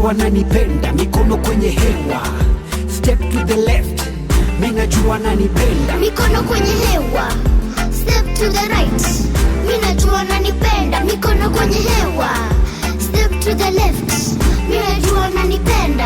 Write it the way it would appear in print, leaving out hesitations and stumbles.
Najua nanipenda, mikono kwenye hewa. Step to the left, mi najua nanipenda. Mikono kwenye hewa, step to the right. Mi najua nanipenda. Mikono kwenye hewa, step to the left. Mi najua nanipenda.